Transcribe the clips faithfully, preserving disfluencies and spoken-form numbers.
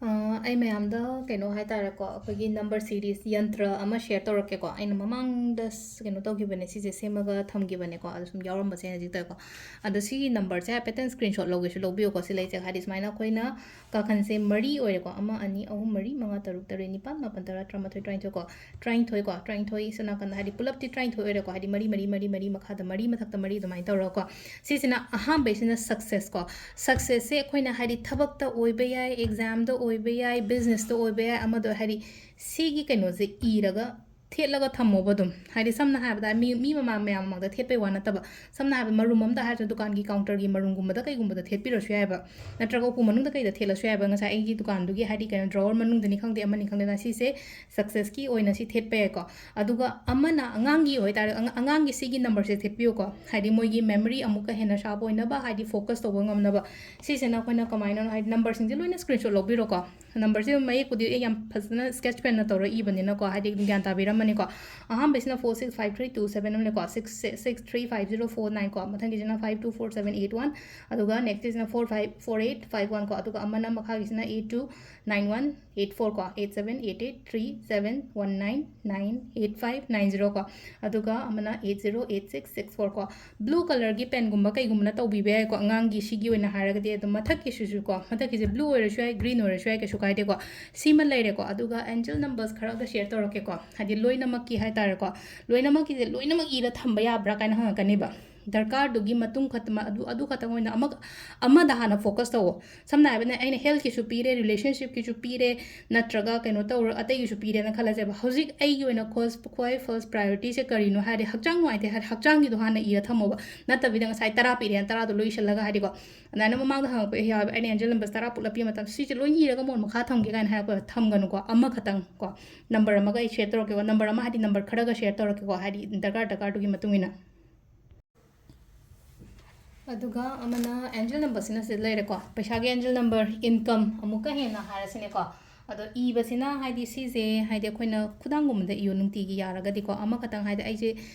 ꯑ, ꯑꯩ ꯃꯌꯥꯝꯗ ꯀꯩꯅꯣ ꯍꯥꯏꯇꯥꯔꯦꯀꯣ, ꯑꯩꯈꯣꯏꯒꯤ number series ꯌꯟꯇ꯭ꯔ ꯑꯃ share ꯇꯧꯔꯛꯀꯦꯀꯣ꯫ ꯑꯩꯅ ꯃꯃꯥꯡꯗ ꯁ-, ꯀꯩꯅꯣ ꯇꯧꯈꯤꯕꯅꯦ, ꯁꯤꯁꯦ ꯁꯦꯝꯃꯒ ꯊꯝꯈꯤꯕꯅꯦꯀꯣ, ꯑꯗꯣ ꯁꯨꯝ ꯌꯥꯎꯔꯝꯕꯁꯦ ꯍꯧꯖꯤꯛꯇꯀꯣ꯫ ꯑꯗꯣ ꯁꯤꯒꯤ numberꯁꯦ ꯍꯥꯏꯐꯦꯠꯇꯪ screenshot ꯂꯧꯒꯦꯁꯨ ꯂꯧꯕꯤꯌꯨꯀꯣ꯫ ꯁꯤ ꯂꯩꯁꯦ ꯍꯥꯏꯗꯤ ꯁꯨꯃꯥꯏꯅ ꯑꯩꯈꯣꯏꯅ ꯀꯥꯈꯟꯁꯦ ꯃꯔꯤ ꯑꯣꯏꯔꯦꯀꯣ, ꯑꯃ, ꯑꯅꯤ, ꯑꯍꯨꯝ, ꯃꯔꯤ, ꯃꯉꯥ, ꯇꯔꯨꯛ, ꯇꯔꯦꯠ, ꯅꯤꯄꯥꯟ, ꯃꯥꯄꯟ, ꯇꯔꯥ, ꯇꯔꯥꯃꯥꯊꯣꯏ, ꯇꯔꯥꯅꯤꯊꯣꯏꯀꯣ꯫ ꯇꯔꯥꯅꯤꯊꯣꯏꯀꯣ, ꯇꯔꯥꯅꯤꯊꯣꯏ ꯁꯣꯝ ꯅꯥꯀꯟꯗ ꯍꯥꯏꯗꯤ ꯄꯨꯂꯞꯇꯤ ꯇꯔꯥꯅꯤꯊꯣꯏ ꯑꯣꯏꯔꯦꯀꯣ, ꯍꯥꯏꯗꯤ ꯃꯔꯤ, ꯃꯔꯤ, ꯃꯔꯤ, ꯃꯔꯤ, ꯃꯈꯥꯗ ꯃꯔꯤ, ꯃꯊꯛꯇ ꯃꯔꯤ, ꯑꯗꯨꯃꯥꯏꯅ ꯇꯧꯔꯒꯀꯣ꯫ ꯁꯤꯁꯤꯅ ꯑꯍꯥꯟꯕꯩꯁꯤꯅ success ꯀꯣ꯫ Successꯁꯦ ꯑꯩꯈꯣꯏꯅ ꯍꯥꯏꯗꯤ ꯊꯕꯛꯇ ꯑꯣꯏꯕ ꯌꯥꯏ, examꯗ ꯑꯣꯏꯕ ꯌꯥꯏ, businessꯇ ꯑꯣꯏꯕ ꯌꯥꯏ, ꯑꯃꯗ ꯍꯥꯏꯗꯤ ꯁꯤꯒꯤ ꯀꯩꯅꯣꯁꯦ ꯏꯔꯒ ꯊꯦꯠꯂꯒ ꯊꯝꯃꯣꯕ ꯑꯗꯨꯝ꯫ ꯍꯥꯏꯗꯤ ꯁꯝꯅ ꯍꯥꯏꯔꯕꯗ ꯃꯤ, ꯃꯤ ꯃꯃꯥꯡ ꯃꯌꯥꯝ ꯃꯃꯥꯡꯗ ꯊꯦꯠꯄꯩ ꯋꯥ ꯅꯠꯇꯕ, ꯁꯝꯅ ꯍꯥꯏꯔꯕꯗ ꯃꯔꯨꯝ ꯑꯝꯗ ꯍꯥꯏꯔꯁꯨ ꯗꯨꯀꯥꯟꯒꯤ counterꯒꯤ ꯃꯔꯨꯝꯒꯨꯝꯕꯗ ꯀꯩꯒꯨꯝꯕꯗ ꯊꯦꯠꯄꯤꯔꯁꯨ ꯌꯥꯏꯕ, ꯅꯠꯇ꯭ꯔꯒ ꯎꯄꯨ ꯃꯅꯨꯡꯗ ꯀꯩꯗ ꯊꯦꯠꯂꯁꯨ ꯌꯥꯏꯕ꯫ ꯉꯁꯥꯏ ꯑꯩꯒꯤ ꯗꯨꯀꯥꯟꯗꯨꯒꯤ ꯍꯥꯏꯗꯤ ꯀꯩꯅꯣ drawer ꯃꯅꯨꯡꯗꯅꯤ ꯈꯪꯗꯦ, ꯑꯃꯅꯤ ꯈꯪꯗꯦ, ꯁꯤꯁꯦ successꯀꯤ ꯑꯣꯏꯅ ꯁꯤ ꯊꯦꯠꯄ ꯌꯥꯏꯀꯣ꯫ ꯑꯗꯨꯒ ꯑꯃꯅ ꯑꯉꯥꯡꯒꯤ ꯑꯣꯏꯇꯥꯔꯦ, ꯑꯉ-, ꯑꯉꯥꯡꯒꯤ ꯁꯤꯒꯤ numberꯁꯦ ꯊꯦꯠꯄꯤꯌꯨꯀꯣ, ꯍꯥꯏꯗꯤ ꯃꯣꯏꯒꯤ memory ꯑꯃꯨꯛꯀ ꯍꯦꯟꯅ sharp ꯑꯣꯏꯅꯕ, ꯍꯥꯏꯗꯤ focus ꯇꯧꯕ ꯉꯝꯅꯕ꯫ ꯁꯤꯁꯤꯅ ꯑꯩꯈꯣꯏꯅ ꯀꯃꯥꯏꯅ ꯍꯥꯏꯗꯤ numberꯁꯤꯡꯁꯦ ꯂꯣꯏꯅ screenshot ꯂꯧꯕꯤꯔꯣꯀꯣ꯫ Numberꯁꯦ ꯃꯌꯦꯛꯄꯨꯗꯤ ꯑꯩ ꯌꯥꯝ ꯐꯖꯅ sketch penꯅ ꯇꯧꯔ ꯏꯕꯅꯤꯅꯀꯣ, ꯍꯥꯏꯗꯤ ꯑꯗꯨꯝ ꯒ꯭ꯌꯥꯟ ꯇꯥꯕꯤꯔꯝꯃꯅꯤꯀꯣ꯫ ꯑꯍꯥꯟꯕꯁꯤꯅ four six five three two seven ꯑꯃꯅꯦꯀꯣ, six six three five zero four nine ꯀꯣ, ꯃꯊꯪꯒꯤꯁꯤꯅ five two four seven eight one, ꯑꯗꯨꯒ nextꯀꯤꯁꯤꯅ four five four eight five one ꯀꯣ, ꯑꯗꯨꯒ ꯑꯃꯅ ꯃꯈꯥꯒꯤꯁꯤꯅ eight two nine one eight four ꯀꯣ, eight seven eight eight three seven one nine nine eight five nine zero ꯀꯣ, ꯑꯗꯨꯒ ꯑꯃꯅ eight zero eight six six four ꯀꯣ꯫ Blue colourꯒꯤ penꯒꯨꯝꯕ ꯀꯩꯒꯨꯝꯕꯅ ꯇꯧꯕꯤꯕ ꯌꯥꯏꯀꯣ, ꯑꯉꯥꯡꯒꯤ ꯁꯤꯒꯤ ꯑꯣꯏꯅ ꯍꯥꯏꯔꯒꯗꯤ꯫ ꯑꯗꯨꯝ ꯃꯊꯛꯀꯤꯁꯤꯁꯨ ꯀꯣ, ꯃꯊꯛꯀꯤꯁꯦ blue ꯑꯣꯏꯔꯁꯨ ꯌꯥꯏ, green ꯑꯣꯏꯔꯁꯨ ꯌꯥꯏ, ꯀꯩꯁꯨ ꯀꯥꯏꯗꯦꯀꯣ꯫ ꯁꯤꯃ ꯂꯩꯔꯦꯀꯣ꯫ ꯑꯗꯨꯒ angel numbers ꯈꯔꯒ share ꯇꯧꯔꯛꯀꯦꯀꯣ, ꯍꯥꯏꯗꯤ ꯂꯣꯏꯅꯃꯛꯀꯤ ꯍꯥꯏꯇꯥꯔꯦꯀꯣ꯫ ꯂꯣꯏꯅꯃꯛꯀꯤꯁꯦ ꯂꯣꯏꯅꯃꯛ ꯏꯔ ꯊꯝꯕ ꯌꯥꯕ꯭ꯔꯥ ꯀꯥꯏꯅ ꯍꯪꯉꯛꯀꯅꯦꯕ꯫ ꯗꯔꯀꯥꯔꯗꯨꯒꯤ ꯃꯇꯨꯡ ꯈꯛꯇ, ꯑꯗꯨ, ꯑꯗꯨ ꯈꯛꯇꯪ ꯑꯣꯏꯅ ꯑꯃ, ꯑꯃꯗ ꯍꯥꯟꯅ focus ꯇꯧꯋꯣ꯫ ꯁꯝꯅ ꯍꯥꯏꯕꯗ ꯑꯩꯅ healthꯀꯤꯁꯨ ꯄꯤꯔꯦ, relationshipꯀꯤꯁꯨ ꯄꯤꯔꯦ, ꯅꯠꯇ꯭ꯔꯒ ꯀꯩꯅꯣ ꯇꯧꯔ ꯑꯇꯩꯒꯤꯁꯨ ꯄꯤꯔꯦꯅ ꯈꯜꯂꯁꯦꯕ꯫ ꯍꯧꯖꯤꯛ ꯑꯩꯒꯤ ꯑꯣꯏꯅ ꯈꯣꯁ-, ꯈ꯭ꯋꯥꯏ first priorityꯁꯦ ꯀꯔꯤꯅꯣ ꯍꯥꯏꯔꯗꯤ ꯍꯛꯆꯥꯡ ꯅꯨꯡꯉꯥꯏꯇꯦ ꯍꯥꯏꯔꯗꯤ ꯍꯛꯆꯥꯡꯒꯤꯗꯣ ꯍꯥꯟꯅ ꯏꯔ ꯊꯝꯃꯣꯕ꯫ ꯅꯠꯇꯕꯤꯗ ꯉꯁꯥꯏ ꯇꯔꯥ ꯄꯤꯔꯦꯅ ꯇꯔꯥꯗꯣ ꯂꯣꯏ ꯏꯁꯜꯂꯒ ꯍꯥꯏꯗꯤꯀꯣ, ꯑꯗꯨꯃꯥꯏꯅ ꯃꯃꯥꯡꯗ ꯍꯪꯉꯛꯄ ꯌꯥꯎꯋꯦꯕ꯫ ꯑꯩꯅ angel numbers ꯇꯔꯥ ꯄꯨꯂꯞ ꯄꯤꯕ ꯃꯇꯝꯗ ꯁꯤꯁꯦ ꯂꯣꯏ ꯏꯔꯒ ꯃꯣꯟ ꯃꯈꯥ ꯊꯝꯒꯦ ꯀꯥꯏꯅ ꯍꯥꯏꯔꯛꯄ ꯊꯝꯒꯅꯨꯀꯣ꯫ ꯑꯃꯈꯛꯇꯪ ꯀꯣ, number ꯑꯃꯒ ꯑꯩ share ꯇꯧꯔꯛꯀꯦꯀꯣ꯫ Number ꯑꯃ ꯍꯥꯏꯗꯤ number ꯈꯔꯒ share ꯇꯧꯔꯛꯀꯦꯀꯣ, ꯍꯥꯏꯗꯤ ꯗꯔꯀꯥꯔ ꯗꯔꯀꯥꯔꯗꯨꯒꯤ ꯃꯇꯨꯡ ꯏꯟꯅ꯫ ꯑꯗꯨꯒ ꯑꯃꯅ angel numberꯁꯤꯅ ꯁꯤꯗ ꯂꯩꯔꯦꯀꯣ, ꯄꯩꯁꯥꯒꯤ angel number, income ꯑꯃꯨꯛꯀ ꯍꯦꯟꯅ ꯍꯥꯏꯔꯁꯤꯅꯦꯀꯣ꯫ ꯑꯗꯣ ꯏꯕꯁꯤꯅ ꯍꯥꯏꯗꯤ ꯁꯤꯁꯦ ꯍꯥꯏꯗꯤ ꯑꯩꯈꯣꯏꯅ ꯈꯨꯗꯥꯡꯒꯨꯝꯕꯗ ꯏꯌꯣ ꯅꯨꯡꯇꯤꯒꯤ ꯌꯥꯔꯒꯗꯤꯀꯣ, ꯑꯃꯈꯛꯇꯪ ꯍꯥꯏꯗꯤ ꯑꯩꯁꯦ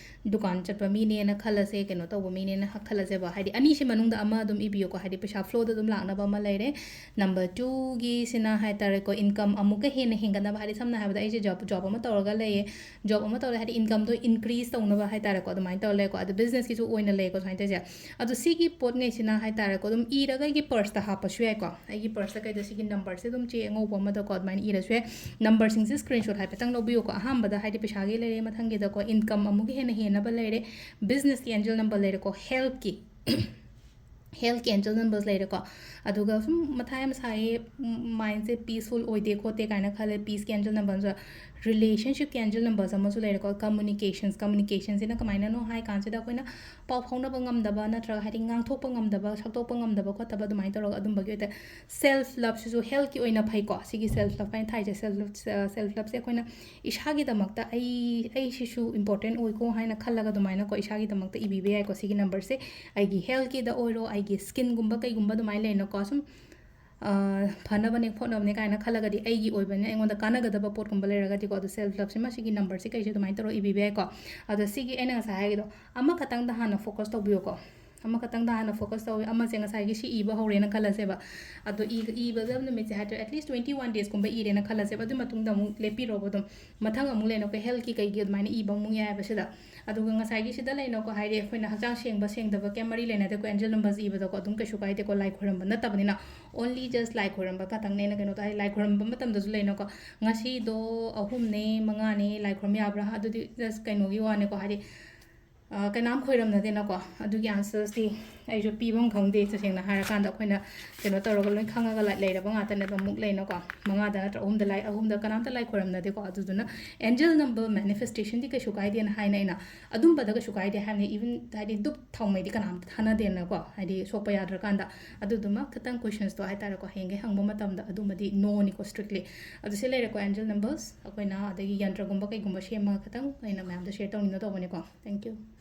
ꯗꯨꯀꯥꯟ ꯆꯠꯄ ꯃꯤꯅꯦꯅ ꯈꯜꯂꯁꯦ, ꯀꯩꯅꯣ ꯇꯧꯕ ꯃꯤꯅꯦꯅ ꯈꯜꯂꯁꯦꯕ, ꯍꯥꯏꯗꯤ ꯑꯅꯤꯁꯤ ꯃꯅꯨꯡꯗ ꯑꯃ ꯑꯗꯨꯝ ꯏꯕꯤꯌꯨꯀꯣ, ꯍꯥꯏꯗꯤ ꯄꯩꯁꯥ ꯐ꯭ꯂꯣꯗ ꯑꯗꯨꯝ ꯂꯥꯛꯅꯕ ꯑꯃ ꯂꯩꯔꯦ꯫ ꯅꯝꯕꯔ ꯇꯨꯒꯤꯁꯤꯅ ꯍꯥꯏ ꯇꯥꯔꯦꯀꯣ, ꯏꯟꯀꯝ ꯑꯃꯨꯛꯀ ꯍꯦꯟꯅ ꯍꯦꯟꯒꯠꯅꯕ, ꯍꯥꯏꯗꯤ ꯁꯝꯅ ꯍꯥꯏꯔꯕꯗ ꯑꯩꯁꯦ ꯖꯣꯕ ꯖꯣꯕ ꯑꯃ ꯇꯧꯔꯒ ꯂꯩꯌꯦ, ꯖꯣꯕ ꯑꯃ ꯇꯧꯔꯦ ꯍꯥꯏꯗꯤ ꯏꯟꯀꯝꯗꯣ ꯏꯟꯀ꯭ꯔꯤꯁ ꯇꯧꯅꯕ ꯍꯥꯏ ꯇꯥꯔꯦꯀꯣ, ꯑꯗꯨꯃꯥꯏꯅ ꯇꯧꯔ ꯂꯩꯀꯣ꯫ ꯑꯗꯣ ꯕꯤꯖꯤꯅꯦꯁꯀꯤꯁꯨ ꯑꯣꯏꯅ ꯂꯩꯀꯣ ꯁꯨꯃꯥꯏꯅ ꯇꯧꯔꯤꯁꯦ꯫ ꯑꯗꯣ ꯁꯤꯒꯤ ꯄꯣꯠꯉꯩꯁꯤꯅ ꯍꯥꯏ ꯇꯥꯔꯦꯀꯣ, ꯑꯗꯨꯝ ꯏꯔꯒ ꯑꯩꯒꯤ ꯄꯔꯁꯇ ꯍꯥꯞꯄꯁꯨ ꯌꯥꯏꯀꯣ꯫ ꯑꯩꯒꯤ ꯄꯔꯁꯇ ꯀꯩꯗ ꯁꯤꯒꯤ ꯅꯝꯕꯔꯁꯦ ꯑꯗꯨꯝ ꯆꯦ ꯑꯉꯧꯕ ꯑꯃꯗꯀꯣ ꯑꯗꯨꯃꯥꯏꯅ ꯏꯔꯁꯨ ꯌꯥꯏ꯫ ꯅꯝꯕꯔꯁꯤꯡꯁꯦ ꯁ꯭ꯀ꯭ꯔꯤꯟꯁꯣꯠ ꯍꯥꯏꯐꯦꯠꯇꯪ ꯂꯧꯕꯤꯌꯨꯀꯣ꯫ ꯑꯍꯥꯟꯕꯗ ꯍꯥꯏꯗꯤ ꯄꯩꯁꯥꯒꯤ ꯂꯩꯔꯦ, ꯃꯊꯪꯒꯤꯗꯀꯣ ꯏꯟꯀꯝ ꯑꯃꯨꯛꯀ ꯍꯦꯟꯅ ꯍꯦꯟꯅꯕ ꯂꯩꯔꯦ, ꯕꯤꯖꯤꯅꯦꯁꯀꯤ ꯑꯦꯟꯖꯦꯜ ꯅꯝꯕꯔ ꯂꯩꯔꯦꯀꯣ, ꯍꯦꯜꯠꯀꯤ ꯍꯦꯜꯠꯀꯤ ꯑꯦꯟꯖꯦꯜ ꯅꯝꯕꯔꯁ ꯂꯩꯔꯦꯀꯣ꯫ ꯑꯗꯨꯒ ꯁꯨꯝ ꯃꯊꯥ ꯌꯥꯝ ꯁꯥꯏꯌꯦ, ꯃꯥꯏꯟꯁꯦ ꯄꯤꯁꯐꯨꯜ ꯑꯣꯏꯗꯦ ꯈꯣꯠꯇꯦ ꯀꯥꯏꯅ ꯈꯜꯂꯦ, ꯄꯤꯁꯀꯤ ꯑꯦꯟꯖꯦꯜ ꯅꯝꯕꯔꯁꯨ, ꯔꯤꯂꯦꯁꯟꯁꯤꯞꯀꯤ ꯑꯦꯟꯖꯦꯜ ꯅꯝꯕꯔꯁ ꯑꯃꯁꯨ ꯂꯩꯔꯦꯀꯣ, ꯀꯝꯃꯨꯅꯤꯀꯦꯁꯟꯁ꯫ ꯀꯝꯃꯨꯅꯤꯀꯦꯁꯟꯁꯤꯅ ꯀꯃꯥꯏꯅꯅꯣ ꯍꯥꯏ ꯀꯥꯟꯁꯤꯗ ꯑꯩꯈꯣꯏꯅ ꯄꯥꯎ ꯐꯥꯎꯅꯕ ꯉꯝꯗꯕ ꯅꯠꯇ꯭ꯔꯒ ꯍꯥꯏꯗꯤ ꯉꯥꯡꯊꯣꯛꯄ ꯉꯝꯗꯕ, ꯁꯛꯇꯣꯛꯄ ꯉꯝꯗꯕ ꯈꯣꯠꯇꯕ ꯑꯗꯨꯃꯥꯏꯅ ꯇꯧꯔꯒ ꯑꯗꯨꯝꯕꯒꯤ ꯑꯣꯏꯇꯥꯔꯦ꯫ ꯁꯦꯜꯐ ꯂꯞꯁꯤꯁꯨ ꯍꯦꯜꯠꯀꯤ ꯑꯣꯏꯅ ꯐꯩꯀꯣ꯫ ꯁꯤꯒꯤ ꯁꯦꯜꯐ ꯂꯞ ꯍꯥꯏꯅ ꯊꯥꯏꯁꯦ, ꯁꯦꯜꯐ ꯂꯞ, ꯁꯦꯜꯐ ꯂꯞꯁꯦ ꯑꯩꯈꯣꯏꯅ ꯏꯁꯥꯒꯤꯗꯃꯛꯇ ꯑꯩ, ꯑꯩꯁꯤꯁꯨ ꯏꯝꯄꯣꯔꯇꯦꯟ ꯑꯣꯏꯀꯣ ꯍꯥꯏꯅ ꯈꯜꯂꯒ ꯑꯗꯨꯃꯥꯏꯅꯀꯣ ꯏꯁꯥꯒꯤꯗꯃꯛꯇ ꯏꯕꯤꯕ ꯌꯥꯏꯀꯣ꯫ ꯁꯤꯒꯤ ꯅꯝꯕꯔꯁꯦ ꯑꯩꯒꯤ ꯍꯦꯜꯠꯀꯤꯗ ꯑꯣꯏꯔꯣ, ꯑꯩꯒꯤ ꯁ꯭ꯀꯤꯟꯒꯨꯝꯕ ꯀꯩꯒꯨꯝꯕ ꯑꯗꯨꯃꯥꯏꯅ ꯂꯩꯅꯀꯣ, ꯁꯨꯝ, ꯑ, ꯐꯅꯕꯅꯦ ꯈꯣꯠꯅꯕꯅꯦ ꯀꯥꯏꯅ ꯈꯜꯂꯒꯗꯤ, ꯑꯩꯒꯤ ꯑꯣꯏꯕꯅ ꯑꯩꯉꯣꯟꯗ ꯀꯥꯟꯅꯒꯗꯕ ꯄꯣꯠꯀꯨꯝꯕ ꯂꯩꯔꯒꯗꯤꯀꯣ, ꯑꯗꯨ ꯁꯦꯜꯐ ꯂꯞꯁꯤꯃ ꯁꯤꯒꯤ ꯅꯝꯕꯔꯁꯦ ꯀꯩꯁꯦ ꯑꯗꯨꯃꯥꯏꯅ ꯇꯧꯔꯒ ꯏꯕꯤꯕ ꯌꯥꯏꯀꯣ꯫ ꯑꯗꯣ ꯁꯤꯒꯤ ꯑꯩꯅ ꯉꯁꯥꯏ ꯍꯥꯏꯒꯤꯗꯣ, ꯑꯃꯈꯛꯇꯪꯗ ꯍꯥꯟꯅ ꯐꯣꯀꯁ ꯇꯧꯕꯤꯌꯨꯀꯣ꯫ ꯑꯃꯈꯛꯇꯪꯗ ꯍꯥꯟꯅ ꯐꯣꯀꯁ ꯇꯧꯋꯤ꯫ ꯑꯃꯁꯦ ꯉꯁꯥꯏꯒꯤ ꯁꯤ ꯏꯕ ꯍꯧꯔꯦꯅ ꯈꯜꯂꯁꯦꯕ꯫ ꯑꯗꯣ ꯏ-, ꯏꯕꯗ ꯅꯨꯃꯤꯠꯁꯦ ꯍꯥꯏꯇꯥꯔꯦ, at least twenty one days ꯀꯨꯝꯕ ꯏꯔꯦꯅ ꯈꯜꯂꯁꯦꯕ꯫ ꯑꯗꯨ ꯃꯇꯨꯡꯗ ꯑꯃꯨꯛ ꯂꯦꯞꯄꯤꯔꯣꯕ ꯑꯗꯨꯝ꯫ ꯃꯊꯪ ꯑꯃꯨꯛ ꯂꯩꯅꯀꯣ, ꯍꯦꯜꯠꯀꯤ ꯀꯩꯒꯤ ꯑꯗꯨꯃꯥꯏꯅ ꯏꯕ ꯑꯃꯨꯛ ꯌꯥꯏꯑꯕ ꯁꯤꯗ꯫ ꯑꯗꯨꯒ ꯉꯁꯥꯏꯒꯤ ꯁꯤꯗ ꯂꯩꯅꯀꯣ, ꯍꯥꯏꯗꯤ ꯑꯩꯈꯣꯏꯅ ꯍꯛꯆꯥꯡ ꯁꯦꯡꯕ ꯁꯦꯡꯗꯕ ꯀꯩꯝ ꯃꯔꯤ ꯂꯩꯅꯗꯦꯀꯣ, ꯑꯦꯟꯖꯦꯜ ꯅꯝꯕꯔꯁ ꯏꯕꯗꯀꯣ ꯑꯗꯨꯝ ꯀꯩꯁꯨ ꯀꯥꯏꯗꯦꯀꯣ, ꯂꯥꯏ ꯈꯣꯏꯔꯝꯕ ꯅꯠꯇꯕꯅꯤꯅ꯫ Only just ꯂꯥꯏ ꯈꯣꯏꯔꯝꯕ ꯈꯛꯇꯪꯅꯦꯅ ꯀꯩꯅꯣ ꯇꯧ-, ꯍꯥꯏꯗꯤ ꯂꯥꯏ ꯈꯣꯏꯔꯝꯕ ꯃꯇꯝꯗꯁꯨ ꯂꯩꯅꯀꯣ, ꯉꯁꯤꯗꯣ ꯑꯍꯨꯝꯅꯦ, ꯃꯉꯥꯅꯦ, ꯂꯥꯏ ꯈꯣꯏꯔꯝ ꯌꯥꯕ꯭ꯔꯥ? ꯑꯗꯨꯗꯤ just ꯀꯩꯅꯣꯒꯤ ꯋꯥꯅꯦꯀꯣ, ꯍꯥꯏꯗꯤ, ꯑ, ꯀꯅꯥꯝ ꯈꯣꯏꯔꯝꯅꯗꯦꯅꯀꯣ꯫ ꯑꯗꯨꯒꯤ ꯑꯟꯁꯔꯁꯇꯤ ꯑꯩꯁꯨ ꯄꯤꯐꯝ ꯈꯪꯗꯦ, ꯇꯁꯦꯡꯅ ꯍꯥꯏꯔꯀꯥꯟꯗ꯫ ꯑꯩꯈꯣꯏꯅ ꯀꯩꯅꯣ ꯇꯧꯔꯒ ꯂꯣꯏ ꯈꯪꯉꯒ ꯂ-, ꯂꯩꯔꯕ ꯉꯥꯛꯇꯅꯦꯕ꯫ ꯑꯃꯨꯛ ꯂꯩꯅꯀꯣ, ꯃꯉꯥꯗ ꯅꯠꯇ꯭ꯔ ꯑꯍꯨꯝꯗ ꯂꯥꯏ, ꯑꯍꯨꯝꯗ ꯀꯅꯥꯝꯇ ꯂꯥꯏ ꯈꯣꯏꯔꯝꯅꯗꯦꯀꯣ꯫ ꯑꯗꯨꯗꯨꯅ ꯑꯦꯟꯖꯦꯜ ꯅꯝꯕꯔ ꯃꯦꯅꯤꯐꯦꯁꯇꯦꯁꯟꯗꯤ ꯀꯩꯁꯨ ꯀꯥꯏꯗꯦꯅ ꯍꯥꯏꯅ ꯑꯩꯅ ꯑꯗꯨꯝꯕꯗ ꯀꯩꯁꯨ ꯀꯥꯏꯗꯦ ꯍꯥꯏꯕꯅꯤ꯫ Even ꯍꯥꯏꯗꯤ ꯙꯨꯞ ꯊꯥꯎꯃꯩꯗꯤ ꯀꯅꯥꯝꯇ ꯊꯥꯅꯗꯦꯅꯀꯣ, ꯍꯥꯏꯗꯤ ꯁꯣꯛꯄ ꯌꯥꯗ꯭ꯔꯀꯥꯟꯗ꯫ ꯑꯗꯨꯗꯨꯃ ꯈꯤꯇꯪ ꯀꯣꯏꯁꯟꯁꯇꯣ ꯍꯥꯏꯇꯥꯔꯦꯀꯣ, ꯍꯌꯦꯡꯒꯩ ꯍꯪꯕ ꯃꯇꯝꯗ ꯑꯗꯨꯃꯗꯤ ꯅꯣꯅꯤꯀꯣ, ꯁ꯭ꯇ꯭ꯔꯤꯛꯂꯤ꯫ ꯑꯗꯨ ꯁꯤ ꯂꯩꯔꯦꯀꯣ, ꯑꯦꯟꯖꯦꯜ ꯅꯝꯕꯔꯁ꯫ ꯑꯩꯈꯣꯏꯅ ꯑꯗꯒꯤ ꯌꯟꯇ꯭ꯔꯒꯨꯝꯕ ꯀꯩꯒꯨꯝꯕ ꯁꯦꯝꯃꯒ ꯈꯤꯇꯪ ꯑꯩꯅ ꯃꯌꯥꯝꯗ ꯁꯤꯌꯔ ꯇꯧꯅꯤꯡꯅ ꯇꯧꯕꯅꯤꯀꯣ꯫ Thank you꯫